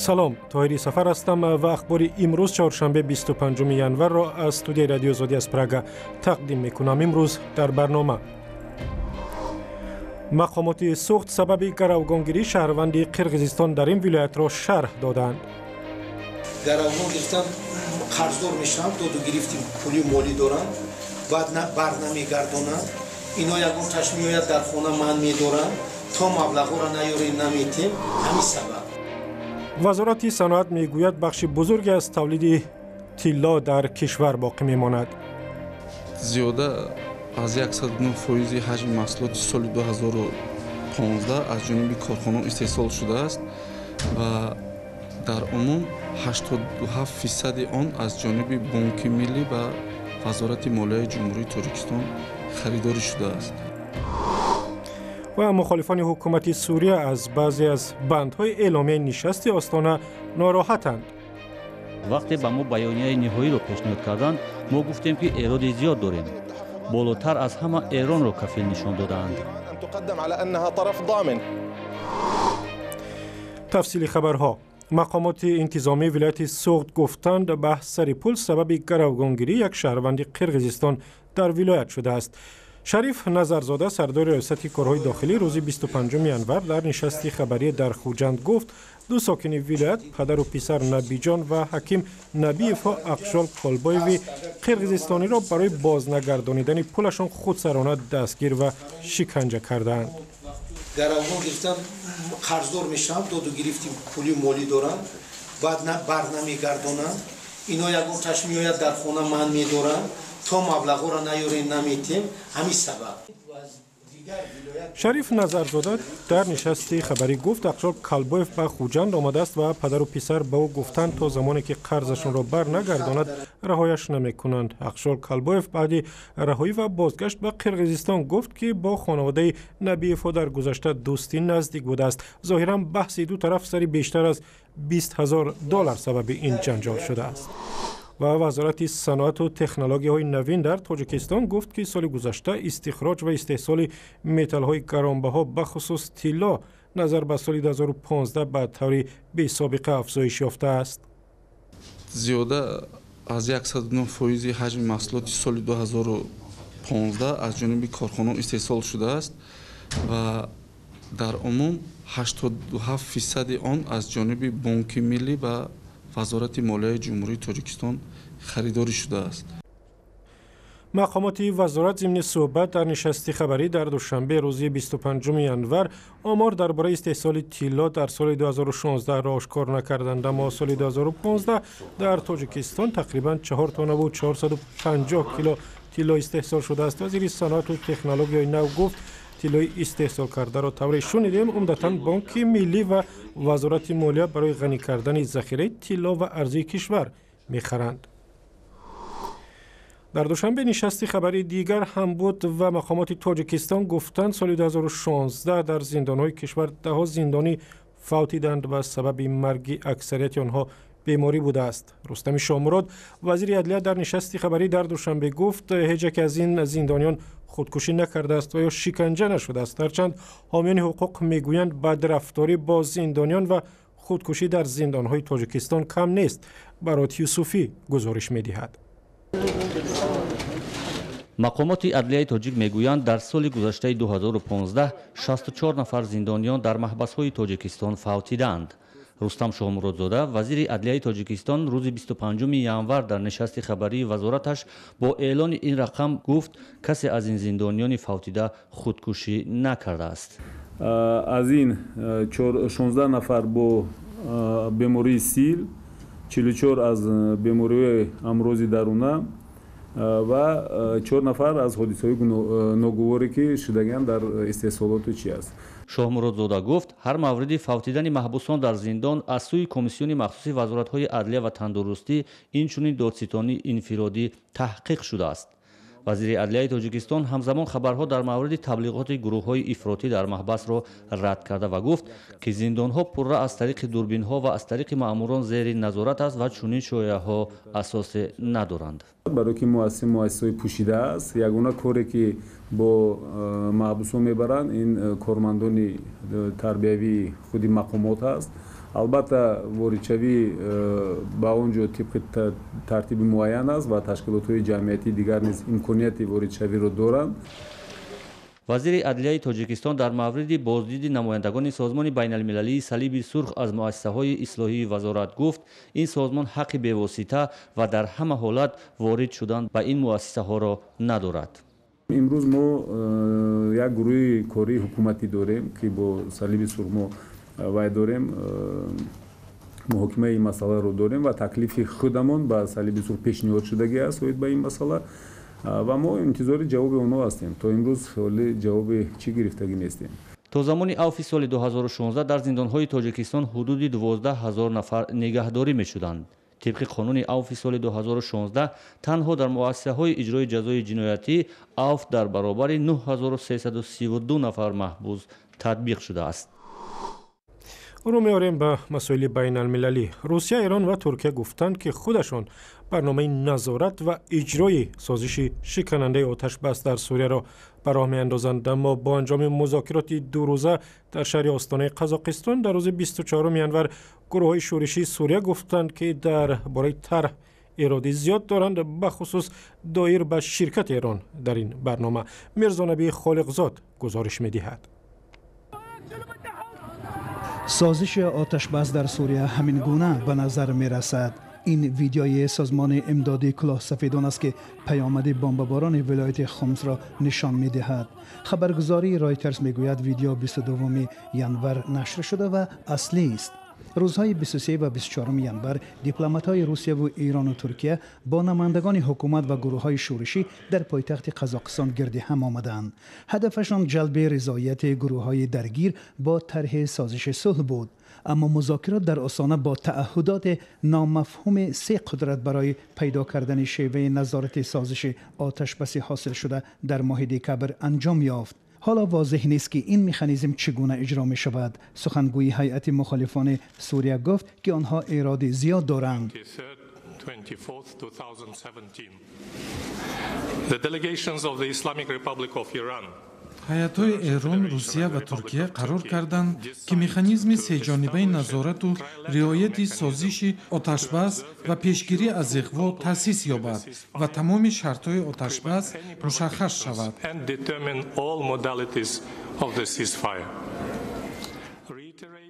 Салом, Тоҳири Сафар ҳастам ва ахбори имрӯз, чоршанбе, 25 январро аз студияи Радиои Озодӣ аз Прага тақдим мекунам. Имрӯз дар барнома: мақомоти Суғд сабаби гаравгонгирии шаҳрванди Қирғизистон дар ин вилоятро шарҳ доданд. Гаравгон гирифтан, қарздор мешаванд, доду гирифти пули молӣ доранд, баъд бар намегардонанд. Ино ягон таш меояд, дар хона ман медоранд, то маблағҳоро наёрем, наметем. Ҳамин сабаб. Вазорати саноат мегӯяд, бахши бузурге аз тавлиди тилло дар кишвар боқӣ мемонад. Зиёда аз 109 фоизи ҳаҷми маҳсулоти соли 2015 аз ҷониби корхонаҳо истеҳсол шудааст ва дар умум 87 фисади он аз ҷониби Бонки Миллӣ ва Вазорати молияи Ҷумҳурии Тоҷикистон харидорӣ шудааст. Ва мухолифони ҳукумати Сурия аз баъзе аз бандҳои эъломияи нишасти Остона нороҳатанд. Вақте ба мо баёнияи ниҳоиро пешниҳод карданд, мо гуфтем, ки эроди зиёд дорем. Болотар аз ҳама Эронро кафил нишон додаанд. Тафсили хабарҳо. Мақомоти интизомии вилояти Суғд гуфтанд, баҳс сари пул сабаби гаравгонгирии як шаҳрванди Қирғизистон дар вилоят шудааст. Шариф Назарзода, сардори Раёсати корҳои дохилӣ, рӯзи 25 январ дар нишасти хабарӣ дар Хуҷанд гуфт, ду сокини вилоят, падару писар Набиҷон ва Ҳаким Набиевҳо, Ақшол Колбоеви қирғизистониро барои бознагардонидани пулашон худсарона дастгир ва шиканҷа кардаанд. Гаравгон гирифтан, қарздор мешаванд, доду гирифти пули молӣ доранд, баъд бар намегардонанд. Ино ягон таш меояд, дар хона ман медоранд, то маблағҳоро наёрем, наметем. Ҳамин сабаб. Шариф Назарзода дар нишасти хабарӣ гуфт, Ақшол Калбоев ба Хуҷанд омадааст ва падару писар ба ӯ гуфтанд, то замоне ки қарзашонро бар нагардонад, раҳояш намекунанд. Ақшол Калбоев баъди раҳоӣ ва бозгашт ба Қирғизистон гуфт, ки бо хонаводаи Набиевҳо дар гузашта дӯстӣ наздик будааст. Зоҳиран, баҳси ду тараф сари бештар аз 20 000 доллар сабаби ин ҷанҷол шудааст. Ва Вазорати саноату технологияҳои навин дар Тоҷикистон гуфт, ки соли гузашта истихроҷ ва истеҳсоли металлҳои гаронбаҳо, бахусус тилло, назар ба соли 2015 ба таври бесобиқа афзоиш ёфтааст. Зиёда аз 109 фоизи ҳаҷми маҳсулоти соли 2015 аз ҷониби корхонаҳо истеҳсол шудааст ва дар умум 87 фисади он аз ҷониби Бонки Миллӣ ва Вазорати молияи Ҷумҳурии Тоҷикистон харидорӣ шудааст. Мақомоти вазорат зимни суҳбат дар нишасти хабарӣ дар Душанбе рӯзи 25 январ омор дар бораи истеҳсоли тилло дар соли 2016-ро ошкор накарданд, аммо соли 2015 дар Тоҷикистон тақрибан 4 тоннаву 450 кило тилло истеҳсол шудааст. Вазири саноату технологияи нав гуфт, тиллои истеҳсолкардаро, тавре шунидем, умдатан Бонки Миллӣ ва Вазорати молия барои ғанӣ кардани захираи тилло ва арзии кишвар мехаранд. Дар Душанбе нишасти хабарии дигар ҳам буд ва мақомоти Тоҷикистон гуфтанд, соли 2016 дар зиндонҳои кишвар даҳо зиндонӣ фавтиданд ва сабаби марги аксарияти онҳо беморӣ будааст. Рустами Шоҳмурод, вазири адлия, дар нишасти хабарӣ дар Душанбе гуфт, ҳеҷ яке аз ин зиндониён худкушӣ накардааст ва ё шиканҷа нашудааст. Ҳарчанд ҳомиёни ҳуқуқ мегӯянд, бадрафторӣ бо зиндониён ва худкушӣ дар зиндонҳои Тоҷикистон кам нест. Барот Юсуфӣ гузориш медиҳад. Мақомоти адлияи тоҷик мегӯянд, дар соли гузаштаи 2015 64 нафар зиндониён дар маҳбасҳои Тоҷикистон фавтидаанд. Рустам Шоҳмуродзода, вазири адлияи Тоҷикистон, рӯзи 25 январ дар нишасти хабарии вазораташ бо эълони ин рақам гуфт, касе аз ин зиндониёни фавтида худкушӣ накардааст. Аз ин 16 нафар бо бемории сил, 44 аз бемориҳои амрози даруна ва чор нафар аз ҳодисаҳои ногуворе, ки шудагианд дар истеҳсолоту чи аст. Шоҳмуродзода гуфт, ҳар мавриди фавтидани маҳбусон дар зиндон аз сӯи комиссиони махсуси вазоратҳои адлия ва тандурустӣ, инчунин додситонии инфиродӣ таҳқиқ шудааст. Вазири адлияи Тоҷикистон ҳамзамон хабарҳо дар мавриди таблиғоти гурӯҳҳои ифротӣ дар маҳбасро рад карда ва гуфт, ки зиндонҳо пурра аз тариқи дурбинҳо ва аз тариқи маъмурон зери назорат аст ва чунин шоеаҳо асосе надоранд. Барои ки муассиса муассисаҳои пӯшида аст, ягона коре, ки бо маҳбусон мебаранд, ин кормандони тарбиявии худи мақомот аст. Албатта, воридшавӣ ба он ҷо тибқи тартиби муайян аст ва ташкилотҳои ҷамъиятии дигар низ имконияти воридшавиро доранд. Вазири адлияи Тоҷикистон дар мавриди боздиди намояндагони Созмони байналмилалии Салиби Сурх аз муассисаҳои ислоҳии вазорат гуфт, ин созмон ҳаққи бевосита ва дар ҳама ҳолат ворид шудан ба ин муассисаҳоро надорад. Имрӯз мо як гурӯҳи кории ҳукуматӣ дорем, ки бо Салиби Сурх мо вай дорем, муҳокимаи ин масъаларо дорем ва таклифи худамон ба Салиби Сурх пешниҳод шудагӣ аст оид ба ин масъала ва мо интизори ҷавоби онҳо ҳастем. То имрӯз ҳоли ҷавоби чӣ гирифтагӣ нестем. То замони авфи соли 2016 дар зиндонҳои Тоҷикистон ҳудуди 12 ҳазор нафар нигаҳдорӣ мешуданд. Тибқи қонуни авфи соли 2016 танҳо дар муассисаҳои иҷрои ҷазои ҷиноятӣ авф дар баробари 9332 нафар маҳбус татбиқ шудааст. Рӯ меорем ба масоили байналмилалӣ. Русия, Эрон ва Туркия гуфтанд, ки худашон барномаи назорат ва иҷрои созиши шиканандаи оташбас дар Сурияро ба роҳ меандозанд. Аммо бо анҷоми музокироти дурӯза дар шаҳри Остонаи Қазоқистон дар рӯзи 24 январ гурӯҳҳои шӯришии Сурия гуфтанд, ки дар бораи тарҳ эроди зиёд доранд, бахусус доир ба ширкати Эрон дар ин барнома. Мирзонабии Холиқзод гузориш медиҳад. Созиши оташбас дар Сурия ҳамин гуна ба назар мерасад. Ин видеои созмони имдодии кулоҳсафедон аст, ки паёмади бомбаборони вилояти Хумсро нишон медиҳад. Хабаргузории Ройтерс мегӯяд, видео 22 январ нашр шуда ва аслӣ аст. Рӯзҳои 23 ва 24 январ дипломатҳои Русияву Эрону Туркия бо намояндагони ҳукумат ва гурӯҳҳои шӯришӣ дар пойтахти Қазоқистон гирди ҳам омаданд. Ҳадафашон ҷалби ризояти гурӯҳҳои даргир бо тарҳи созиши сулҳ буд. Аммо музокирот дар Остона бо таъаҳҳудоти номафҳуми се қудрат барои пайдо кардани шеваи назорати созиши оташбаси ҳосилшуда дар моҳи декабр анҷом ёфт. Ҳоло возеҳ нест, ки ин механизм чӣ гуна иҷро мешавад. Сухангӯи ҳайати мухолифони Сурия гуфт, ки онҳо эроди зиёд доранд. Ҳайатҳои Эрон, Русия ва Туркия қарор карданд, ки механизми сеҷонибаи назорату риояти созиши оташбас ва пешгирӣ аз иғво таъсис ёбад ва тамоми шартҳои оташбас мушаххас шавад.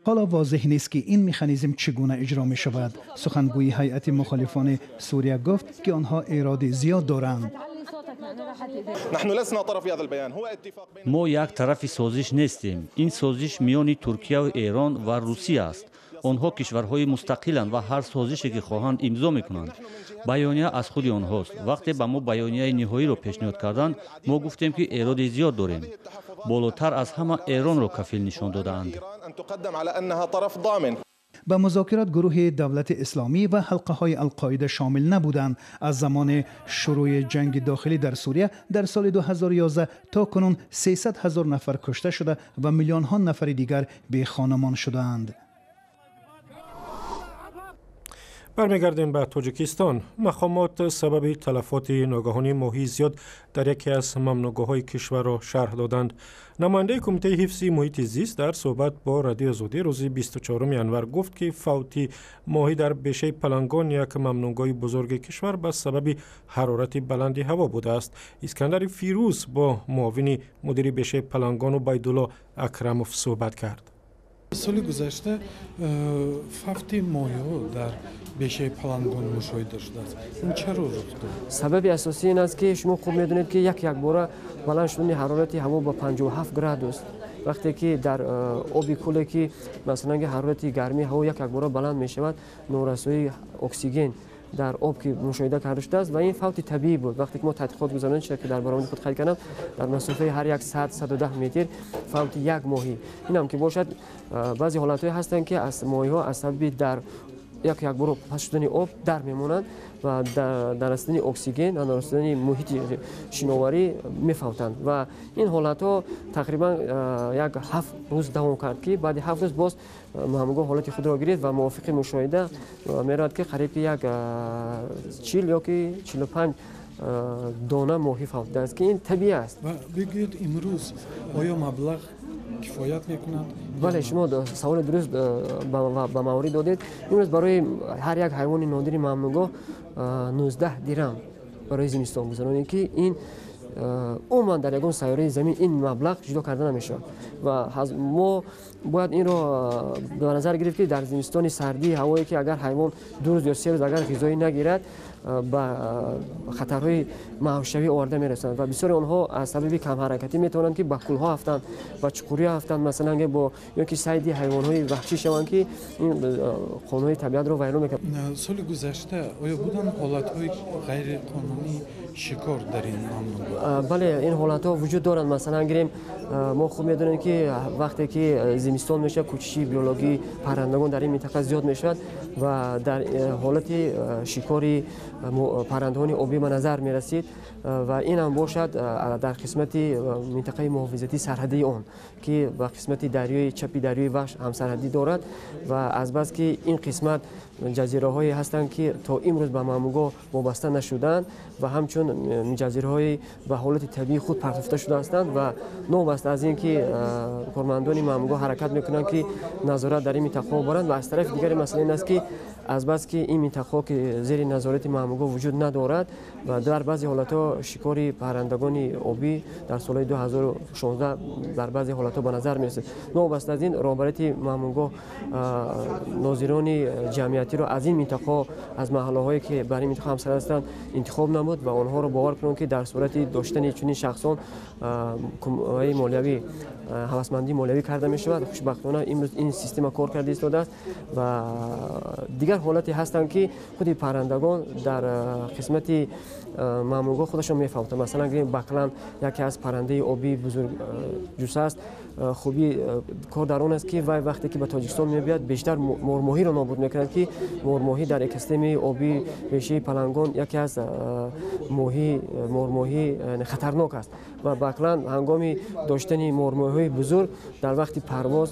Ҳоло возеҳ нест, ки ин механизм чӣ гуна иҷро мешавад. Сухангӯи ҳайати мухолифони Сурия гуфт, ки онҳо эроди зиёд доранд. Мо як тарафи созиш нестем. Ин созиш миёни Туркияу Эрон ва Русия аст. Онҳо кишварҳои мустақиланд ва ҳар созише ки хоҳанд, имзо мекунанд. Баёния аз худи онҳост. Вақте ба мо баёнияи ниҳоиро пешниҳод карданд, мо гуфтем, ки эроди зиёд дорем. Болотар аз ҳама Эронро кафил нишон додаанд. Ба музокирот гурӯҳи Давлати Исломӣ ва ҳалқаҳои Алқоида шомил набуданд. Аз замони шурӯи ҷанги дохилӣ дар Сурия дар соли 2011 то кунун 300 ҳазор нафар кушта шуда ва миллионҳо нафари дигар бехонамон шудаанд. Бармегардем ба Тоҷикистон. Мақомот сабаби талафоти ногаҳонии моҳии зиёд дар яке аз мамнӯъгоҳҳои кишварро шарҳ доданд. Намояндаи Кумитаи ҳифзи муҳити зист дар суҳбат бо Радиои Озодӣ рӯзи 24 январ гуфт, ки фавти моҳӣ дар бешаи Палангон, як мамнӯъгоҳи бузурги кишвар, ба сабаби ҳарорати баланди ҳаво будааст. Искандари Фирӯз бо муовини мудири бешаи Палангон Убайдулло Акрамов суҳбат кард. Соли гузашта фавти моҳиҳо дар бешаи Палангон мушоҳида шудааст. Ин чаро рух дод? Сабаби асосӣ ин аст, ки шумо хуб медонед, ки як якбора баланд шудани ҳарорати ҳаво ба 57 градус, вақте ки дар оби кӯле, ки масалан ҳарорати гармии ҳаво як якбора баланд мешавад, норасоии оксиген дар об ки мушоҳида карда шудааст ва ин фавти табиӣ буд. Вақте ки мо тадқиқот гузаронем, чизе ки дар баромади худ қайд кардам, дар масофаи ҳар як 100-110 метр фавти як моҳӣ. Инам ки бошад, баъзе ҳолатҳое ҳастанд, ки аз моҳиҳо аз сабаби дар як якбора паст шудани об дар мемонанд ва дар расидани оксиген ва нарасидани муҳити шиноварӣ мефавтанд ва ин ҳолатҳо тақрибан як 7 рӯз давом кард, ки баъди 7 рӯз боз мамнӯъгоҳ ҳолати худро гирифт ва мувофиқи мушоҳида меравад, ки қариб ки як 40 ё ки 45 дона моҳӣ фавтидааст, ки ин табиӣ аст. Ва бигӯед, имрӯз оё маблағ кифоят мекунад Бале, шумо саволи дуруст ба маврид додед. Имрӯз барои ҳар як ҳайвони нодири мамнӯъгоҳ 19 дирам барои зимистонгузаронӣ, ки ин умуман дар ягон сайёраи замин ин маблағ ҷудо карда намешавад. Ва мо бояд инро ба назар гирифт, ки дар зимистони сардии ҳавое, ки агар ҳайвон 2 рӯз ё 3 рӯз агар ғизоӣ нагирад, ба хатарҳои маҳвшавӣ оварда мерасонад ва бисёри онҳо аз сабаби камҳаракатӣ метавонанд, ки ба кӯлҳо афтанд, ба чуқурӣ афтанд, масалан бо ё ки сайди ҳайвонҳои ваҳшӣ шаванд, ки ин қонунҳои табиатро вайрон мекунад. Соли гузашта оё буданд ҳолатҳои ғайриқонунии шикор дар ин мамнӯъгоҳ? Бале, ин ҳолатҳо вуҷуд доранд. Масалан гирем, мо хуб медонем, ки вақте ки зимистон мешавад, кӯчиши биологии паррандагон дар ин минтақа зиёд мешавад ва дар ҳолати шикори паррандагони обӣ ба назар мерасид ва ин ҳам бошад дар қисмати минтақаи муҳофизатии сарҳадии он, ки ба қисмати дарёи чапи дарёи Вахш ҳамсарҳадӣ дорад. Ва азбаски ин қисмат ҷазираҳое ҳастанд, ки то имрӯз ба мамнӯъгоҳ вобаста нашуданд ва ҳамчун ҷазираҳои ба ҳолати табиии худ партофта шуда ҳастанд ва новобаста аз ин ки кормандони мамнӯъгоҳ ҳаракат мекунанд, ки назорат дар ин минтақаҳо баранд. Ва аз тарафи дигари масъала ин аст, ки азбаски ин минтақаҳо ки зери назорати мамнӯъгоҳ вуҷуд надорад ва дар баъзе ҳолатҳо шикори паррандагони обӣ дар солҳои 2016 дар баъзе ҳолатҳо ба назар мерасид. Новобаста аз ин, роҳбарияти мамнӯъгоҳ нозирони ҷамъиятиро аз ин минтақаҳо, аз маҳаллаҳое ки бар ин минтақа ҳамсар ҳастанд, интихоб намуд ва онҳоро бовар кунанд, ки дар сурати доштани чунин шахсон молиявӣ ҳавасмандии молиявӣ карда мешавад. Хушбахтона имрӯз ин система кор карда истодааст ва дигар ҳолате ҳастанд, ки худи паррандагон дар қисмати мамнӯъгоҳ худашон мефавтанд. Масалан гирем, баклан яке аз паррандаи обии бузургҷусса аст. Хубии кор дар он аст, ки вай вақте ки ба Тоҷикистон мебиёяд, бештар мормоҳиро нобуд мекунад, ки мормоҳӣ дар экосистемаи обии бешаи палангон яке аз мормоҳӣ хатарнок аст ва баклан ҳангоми доштани мормоҳиҳои бузург дар вақти парвоз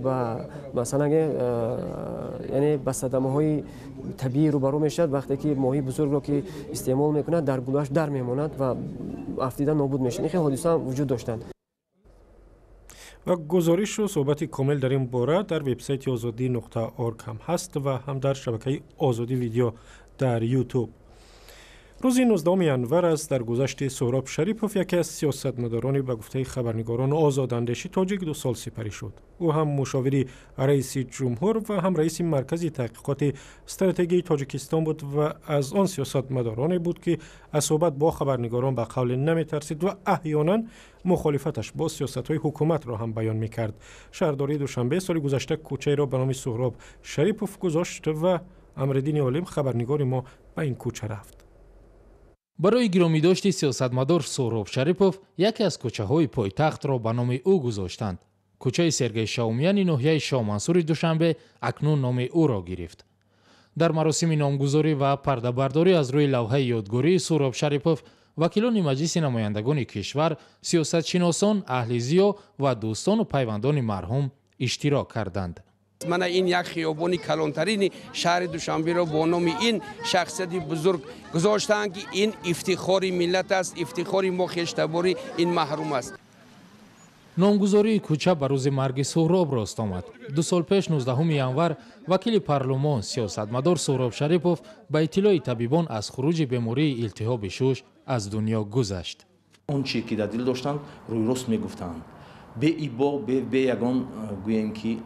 ба масалан яъне ба садамаҳои табиӣ рӯбарӯ мешавад. Вақте ки моҳии бузургро ки истеъмол мекунад, дар гулӯяш дар мемонад ва афтида нобуд мешавад. Ин хел ҳодиса ҳам вуҷуд доштанд. Ва гузоришу суҳбати комил дар ин бора дар вебсайти озодӣ.орг ҳам ҳаст ва ҳам дар шабакаи Озодӣ Видео дар Ютуб. Рӯзи 19 январ аз даргузашти Суҳроб Шарипов, яке аз сиёсатмадорони ба гуфтаи хабарнигорон озодандеши тоҷик, 2 сол сипарӣ шуд. Ӯ ҳам мушовири раиси ҷумҳур ва ҳам раиси Маркази таҳқиқоти стратегии Тоҷикистон буд ва аз он сиёсатмадороне буд, ки аз суҳбат бо хабарнигорон ба қавле наметарсид ва аҳёнан мухолифаташ бо сиёсатҳои ҳукуматро ҳам баён мекард. Шаҳрдории Душанбе соли гузашта кӯчаеро ба номи Суҳроб Шарипов гузошт ва Амриддини Олим, хабарнигори мо, ба ин кӯча рафт. Барои гиромидошти сиёсатмадор Суҳроб Шарипов яке аз кӯчаҳои пойтахтро ба номи ӯ гузоштанд. Кӯчаи Сергей Шаумяни ноҳияи Шоҳмансури Душанбе акнун номи ӯро гирифт. Дар маросими номгузорӣ ва пардабардорӣ аз рӯи лавҳаи ёдгории Суҳроб Шарипов вакилони Маҷлиси намояндагони кишвар, сиёсатшиносон, аҳли зиё ва дӯстону пайвандони марҳум иштирок карданд. Мана ин як хиёбони калонтарини шаҳри Душанберо бо номи ин шахсияти бузург гузоштаанд, ки ин ифтихори миллат аст, ифтихори мо хештабори ин маҳрум аст. Номгузории кӯча ба рӯзи марги Суҳроб рост омад. 2 сол пеш, 19 январ, вакили парлумон сиёсатмадор Суҳроб Шарипов ба иттилои табибон аз хуруҷи бемории илтиҳоби шуш аз дунё гузашт. Он чие ки дар дил доштанд, рӯйрост мегуфтанд, беибо, бе ягон гӯем ки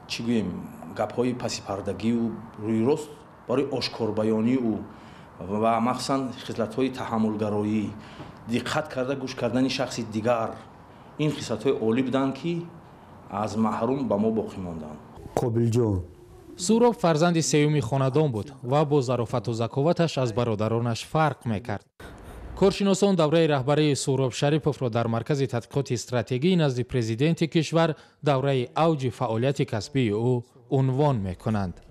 чӣ гӯем, гапҳои пасипардагию рӯйрост барои ошкорбаёнии ӯ ва махсусан хислатҳои таҳаммулгароӣ, диққат карда гӯш кардани шахси дигар, ин хислатҳои олӣ буданд, ки аз маҳрум ба мо боқӣ монданд. Қобилҷон Суҳроб фарзанди сеюми хонадон буд ва бо зарофату заковаташ аз бародаронаш фарқ мекард. Коршиносон давраи раҳбарии Суҳроб Шариповро дар Маркази тадқиқоти стратегии назди президенти кишвар давраи авҷи фаъолияти касбии ӯ унвон мекунанд.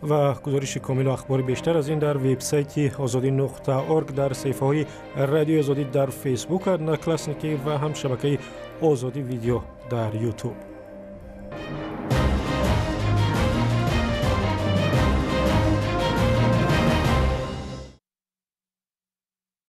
Ва гузориши комилу ахбори бештар аз ин дар вебсайти озодӣ.орг, дар саҳифаҳои Радиои Озодӣ дар Фейсбук, Одноклассники ва ҳам шабакаи Озодӣ Видео дар Ютуб.